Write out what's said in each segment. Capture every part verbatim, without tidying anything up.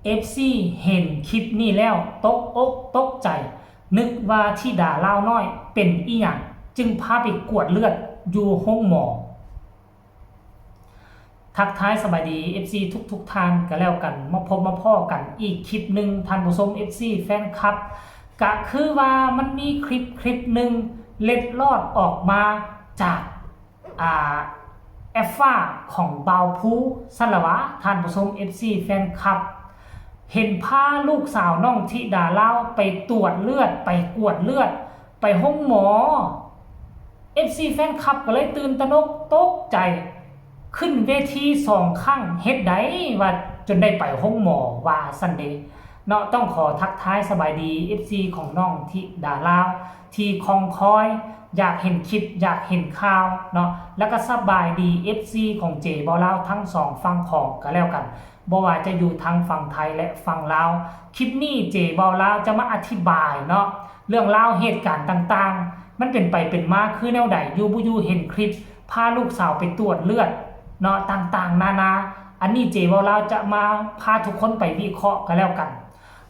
เอฟซี เห็นคลิปนี้แล้วตกอกตกใจ นึกว่าธิดาลาวน้อยเป็นอิหยัง จึงพาไปกวดเลือดอยู่โรงหมอ ทักทายสบายดี เอฟซี ทุกๆท่านก็แล้วกัน มาพบมาพ้อกันอีกคลิปหนึ่ง ท่านผู้ชม เอฟซี แฟนคลับ ก็คือว่ามันมีคลิปคลิปหนึ่งเล็ดลอดออกมาจาก อ่า แอปฟ้าของบ่าวภู ซั่นละวะ ท่านผู้ชม เอฟซี แฟนคลับ เห็นพาลูกสาวน้องธิดาลาวไปตรวจเลือด ไปกวดเลือด ไปโรงหมอ เอฟซี แฟนคลับก็เลยตื่นตระหนกตกใจ ขึ้นเวทีสองครั้ง เฮ็ดใดว่าจนได้ไปโรงหมอ ว่าซั่นเด้เนาะ ต้องขอทักทายสบายดี เอฟซี ของน้องธิดาลาว ที่คอยอยากเห็นคลิป อยากเห็นข่าวเนาะ แล้วก็สบายดี เอฟซี ของเจบ่าวลาวทั้งสองฝั่งของก็แล้วกัน บ่ว่าจะอยู่ทางฝั่งไทยและฝั่งลาว คลิปนี้เจบ่าวลาวจะมาอธิบายเนาะ เรื่องราวเหตุการณ์ต่างๆ มันเป็นไปเป็นมาคือแนวใด อยู่บ่อยู่เห็นคลิป พาลูกสาวไปตรวจเลือดเนาะ ต่างๆ นานา อันนี้เจบ่าวลาวจะมาพาทุกคนไปวิเคราะห์กันแล้วกัน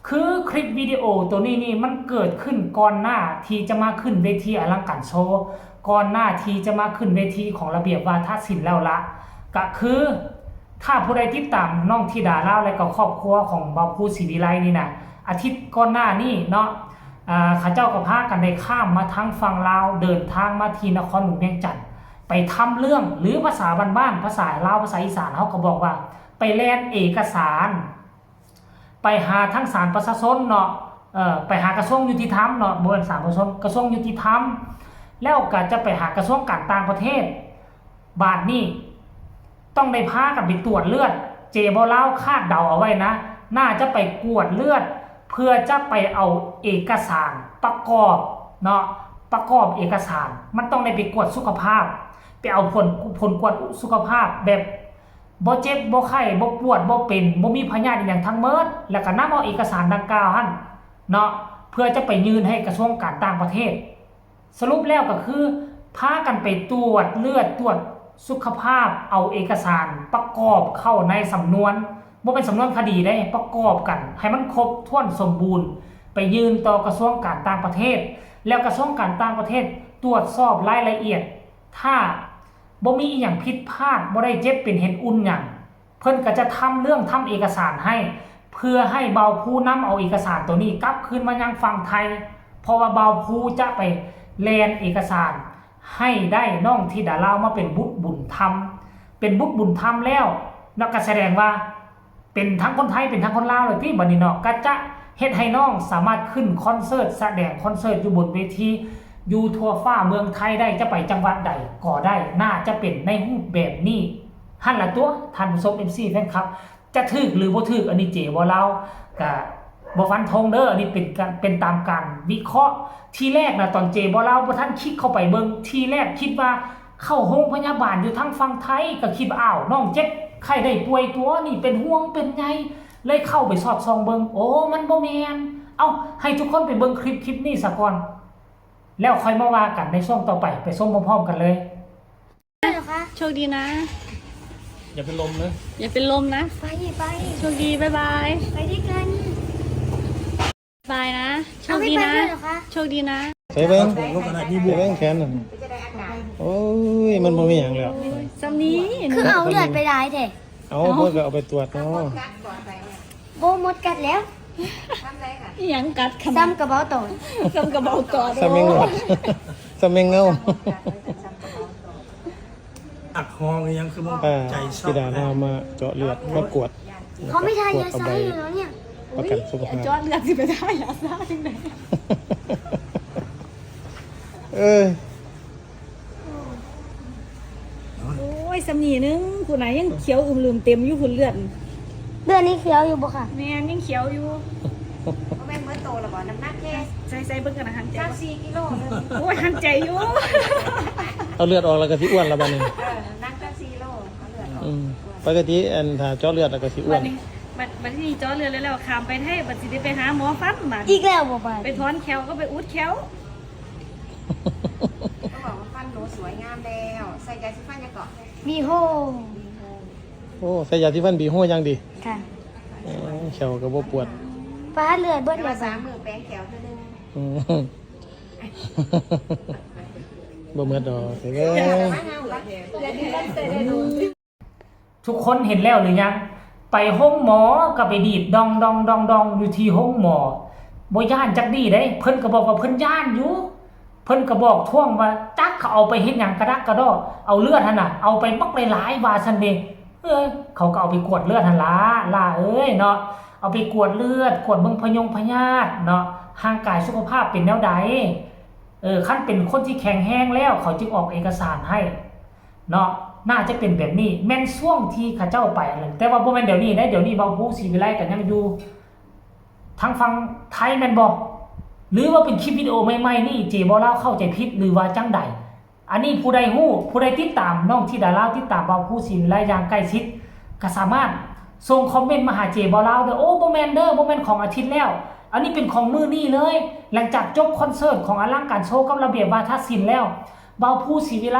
คือคลิปวิดีโอตัวนี้นี่มันเกิดขึ้นก่อนหน้าที่จะมาขึ้นเวทีอลังการโชว์ ก่อนหน้าที่จะมาขึ้นเวทีของระเบียบวาทศิลป์แล้วละ ก็คือ ถ้าผู้ใดติดตามน้องธิดาลาวและก็ครอบครัวของบ่าวภูศรีวิไลนี่นะ อาทิตย์ก่อนหน้านี้เนาะ อ่า เขาเจ้าก็พากันได้ข้ามมาทางฝั่งลาว เดินทางมาที่นครหลวงเวียงจันทน์ ไปทำเรื่อง หรือภาษาบ้านๆ ภาษาลาว ภาษาอีสาน เขาก็บอกว่า ไปแลนเอกสาร ไปหาทางศาลประชาชนเนาะ เอ่อ ไปหากระทรวงยุติธรรมเนาะ บ่แม่นศาลประชาชน กระทรวงยุติธรรม แล้วก็จะไปหากระทรวงการต่างประเทศ บาดนี้ ต้องได้พากันไปตรวจเลือด เจบ่าวลาวคาดเดาเอาไว้นะ น่าจะไปกวดเลือด เพื่อจะไปเอาเอกสารประกอบเนาะ ประกอบเอกสาร มันต้องได้ไปกวดสุขภาพ ไปเอาผล ผลกวดสุขภาพแบบ บ่เจ็บ บ่ไข้ บ่ปวด บ่เป็น บ่มีพยาธิอิหยังทั้งหมด แล้วก็นำเอาเอกสารดังกล่าวหั่นเนาะ เพื่อจะไปยื่นให้กระทรวงการต่างประเทศ สรุปแล้วก็คือ พากันไปตรวจเลือด ตรวจสุขภาพ เอาเอกสารประกอบเข้าในสำนวน บ่เป็นสำนวนคดีเด้ ประกอบกันให้มันครบถ้วนสมบูรณ์ ไปยื่นต่อกระทรวงการต่างประเทศ แล้วกระทรวงการต่างประเทศตรวจสอบรายละเอียด ถ้าบ่มีอีหยังผิดพลาด บ่ได้เจ็บเป็นเหตุอุ่นหยัง เพิ่นก็จะทำเรื่องทำเอกสารให้ เพื่อให้บ่าวภูนำเอาเอกสารตัวนี้กลับคืนมายังฝั่งไทย เพราะว่าบ่าวภูจะไปแลนเอกสารให้ได้น้องธิดาลาวมาเป็นบุตรบุญธรรม เป็นบุตรบุญธรรมแล้ว แล้วก็แสดงว่า เป็นทั้งคนไทย เป็นทั้งคนลาวเลยติ บัดนี้เนาะ ก็จะเฮ็ดให้น้องสามารถขึ้นคอนเสิร์ต แสดงคอนเสิร์ตอยู่บนเวที อยู่ทั่วฟ้าเมืองไทยได้ จะไปจังหวัดใดก็ได้ น่าจะเป็นในรูปแบบนี้ หั่นล่ะตั๊ว ท่านผู้ชม เอฟซี แฟนคลับ จะถูกหรือบ่ถูก อันนี้เจบ่าวลาวก็บ่ฟันธงเด้อ อันนี้เป็นการ เป็นตามการวิเคราะห์ ทีแรกนะ ตอนเจบ่าวลาวบ่ทันคลิกเข้าไปเบิ่ง ทีแรกคิดว่าเข้าโรงพยาบาลอยู่ทางฝั่งไทย ก็คิดว่า อ้าว น้องเจ็บไข้ได้ป่วยตั๊วนี่ เป็นห่วงเป็นใย เลยเข้าไปสอดส่องเบิ่ง โอ้ มันบ่แม่น เอ้า ให้ทุกคนไปเบิ่งคลิป คลิปนี้ซะก่อน แล้วค่อยมาว่ากันในช่วงต่อไป ไปชมพร้อมๆกันเลย เหรอคะ โชคดีนะ อย่าเป็นลมนะ อย่าเป็นลมนะ ไป ไป โชคดี บ๊ายบาย ไปด้วยกัน บายนะ โชคดีนะ เอาไม่ไปด้วยเหรอคะ โชคดีนะ ใส่เบิ่ง ใส่เบิ่งแขนนั่น โอ้ย มันบ่มีหยังแล้ว ซ้ำนี้ คือเอาเลือดไปหลายแท้ เอา เพิ่นก็เอาไปตรวจเนาะ โบมดกัดแล้ว อีหยังกัดขนาด ซ้ำกระเป๋าตอด ซ้ำกระเป๋าตอด ซ้ำแมงหนวด ซ้ำแมงเงา อักฮองอีหยังคือบ่ อ่า ใจเศร้า ธิดาลาวมาเจาะเลือด มากวด เขาไม่ทายาซ่าอยู่แล้วเนี่ย ประกันสุขภาพ เจาะเลือดสิไปทายาซ่าจังได๋ เอ้ย โอ้ย ซ้ำนี้นึง ผู้น่ะยังเขียวอึมลืมเต็มอยู่ ผู้เลือด เลือดนี่เขียวอยู่บ่คะ แม่น ยังเขียวอยู่ บ่แม่นเมิดโตแล้วบ่ น้ำหนักแค่ ใส่ ใส่เบิ่งกันนะ หันใจ สามสี่กิโลนึง โอ้ย หันใจอยู่ เอาเลือดออกแล้วก็สิอ้วนแล้วบัดนี้ เออ น้ำหนักสามสี่กิโล เอาเลือดออก อืม ปกติอันถ้าเจาะเลือดแล้วก็สิอ้วน บัดนี้ บัด บัดนี้เจาะเลือดแล้ว ข้ามไปไทย บัดสิได้ไปหาหมอฟันบัด อีกแล้วบ่บาด ไปถอนแข้วก็ไปอุดแข้ว เขาบอกว่าฟันหนูสวยงามแล้ว ใส่ยาสีฟันยังเกาะ บีโฮ โอ้ ใส่ยาสีฟันบีโฮอย่างดี ค่ะ เออ แขวก็บ่ปวด ป้าเลือดเบิด แต่ เล ว่าย สามมื้อแปลงแขวเทื่อนึง อืม บ่เมิดดอกเอ้ย ทุกคนเห็นแล้วหรือยัง ไปโฮงหมอก็ไปดีดดองดองดองดองอยู่ที่โฮงหมอ บ่ย่านจักดีเด้ เพิ่นก็บอกว่าเพิ่นย่านอยู่ เพิ่นก็บอกท่วงว่าจักเขาเอาไปเฮ็ดหยังกระดักกระดอ เอาเลือดหั่นน่ะ เอาไปบักหลายๆว่าซั่นเด้ เออ เขาก็เอาไปกวดเลือดหั่นล่ะ ล่าเอ้ยเนาะ เอาไปกวดเลือด กวดเบิ่งพยงพยาธิเนาะ ร่างกายสุขภาพเป็นแนวใด เออ คันเป็นคนที่แข็งแรงแล้ว เขาจึงออกเอกสารให้ เนาะ น่าจะเป็นแบบนี้ แม่นช่วงที่เขาเจ้าไปนั่น แต่ว่าบ่แม่นเดี๋ยวนี้นะ เดี๋ยวนี้บ่าวภูศรีวิไลก็ยังอยู่ทางฝั่งไทยแม่นบ่ หรือว่าเป็นคลิปวิดีโอใหม่ๆนี่ เจบ่าวลาวเข้าใจผิดหรือว่าจั่งใด อันนี้ผู้ใดฮู้ ผู้ใดติดตามน้องธิดาลาว ติดตามบ่าวภูศรีวิไลอย่างใกล้ชิด ก็สามารถส่งคอมเมนต์มาหาเจบ่าวลาวเด้อ โอ้ บ่แม่นเด้อ บ่แม่นของอาทิตย์แล้ว อันนี้เป็นของมื้อนี้เลย หลังจากจบคอนเสิร์ตของอลังการโชว์กับระเบียบวาทศิลป์แล้ว บ่าวภูศรีวิไล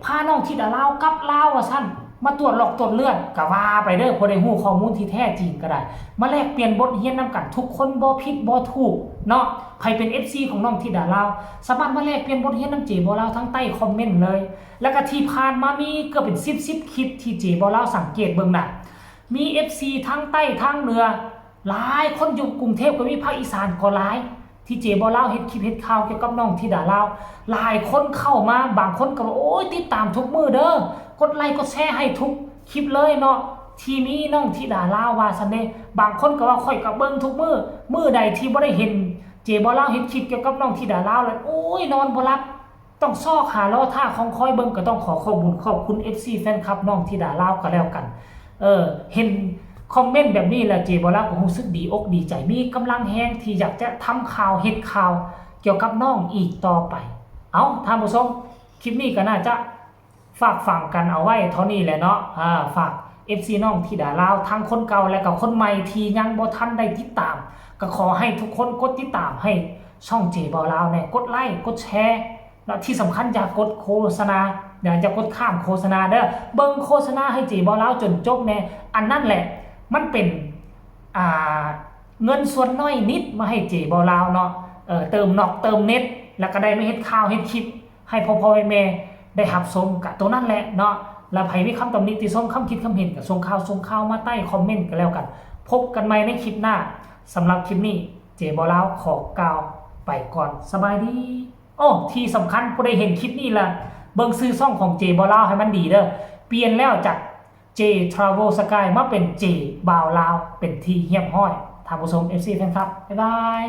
พาน้องธิดาลาวกลับลาวว่าซั่น มาตรวจหลอกตรวจเลือดก็ว่าไปเด้อ ผู้ใดฮู้ข้อมูลที่แท้จริงก็ได้ มาแลกเปลี่ยนบทเรียนนำกัน ทุกคนบ่ผิดบ่ถูกเนาะ ไผเป็น เอฟซี ของน้องธิดาลาว สามารถมาแลกเปลี่ยนบทเรียนนำเจบ่าวลาวทางใต้คอมเมนต์เลย แล้วก็ที่ผ่านมามีเกือบเป็นสิบ สิบคลิปที่เจบ่าวลาวสังเกตเบิ่งน่ะ มี เอฟซี ทั้งใต้ทั้งเหนือ หลายคนอยู่กรุงเทพก็มี ภาคอีสานก็หลาย ที่เจบ่าวลาวเฮ็ดคลิปเฮ็ดข่าวเกี่ยวกับน้องธิดาลาว หลายคนเข้ามา บางคนก็ว่า โอ้ย ติดตามทุกมื้อเด้อ กดไลค์กดแชร์ให้ทุกคลิปเลยเนาะ ที่มีน้องธิดาลาวว่าซั่นเด้ บางคนก็ว่า ข้อยก็เบิ่งทุกมื้อ มื้อใดที่บ่ได้เห็นเจบ่าวลาวเฮ็ดคลิปเกี่ยวกับน้องธิดาลาวแล้ว โอ้ย นอนบ่หลับ ต้องซอกหารอท่าคองคอยเบิ่ง ก็ต้องขอขอบบุญขอบคุณ เอฟซี แฟนคลับน้องธิดาลาวก็แล้วกัน เออ เห็นคอมเมนต์แบบนี้แล้วเจบ่าวลาวก็รู้สึกดีอกดีใจ มีกำลังแฮงที่อยากจะทำข่าวเฮ็ดข่าวเกี่ยวกับน้องอีกต่อไป เอ้า ท่านผู้ชม คลิปนี้ก็น่าจะฝากฝังกันเอาไว้เท่านี้แหละเนาะ อ่า ฝาก เอฟซี น้องธิดาลาว ทั้งคนเก่าและก็คนใหม่ที่ยังบ่ทันได้ติดตาม ก็ขอให้ทุกคนกดติดตามให้ช่องเจบ่าวลาวแหน่ กดไลค์ กดแชร์ และที่สำคัญอย่ากดโฆษณา อย่า อย่ากดข้ามโฆษณาเด้อ เบิ่งโฆษณาให้เจบ่าวลาวจนจบแหน่ อันนั้นแหละ มันเป็น อ่า เงินส่วนน้อยนิดมาให้เจบ่าวลาวเนาะ เออ เติมนอกเติมเน็ต แล้วก็ได้มาเฮ็ดข่าวเฮ็ดคลิป ให้พ่อพ่อแม่แม่ได้รับชมกะตัวนั้นแหละเนาะ แล้วไผมีคำตำหนิติชม คำคิดคำเห็นก็ส่งข่าวส่งข่าวมาใต้คอมเมนต์ก็แล้วกัน พบกันใหม่ในคลิปหน้า สำหรับคลิปนี้เจบ่าวลาวขอกล่าวไปก่อน สบายดี โอ้ ที่สำคัญผู้ใดเห็นคลิปนี้ละ เบิ่งชื่อช่องของเจบ่าวลาวให้มันดีเด้อ เปลี่ยนแล้วจาก เจ Travel Sky มาเป็นเจบ่าวลาวเป็นที่เรียบร้อย ท่านผู้ชม เอฟซี แฟนคลับ บ๊ายบาย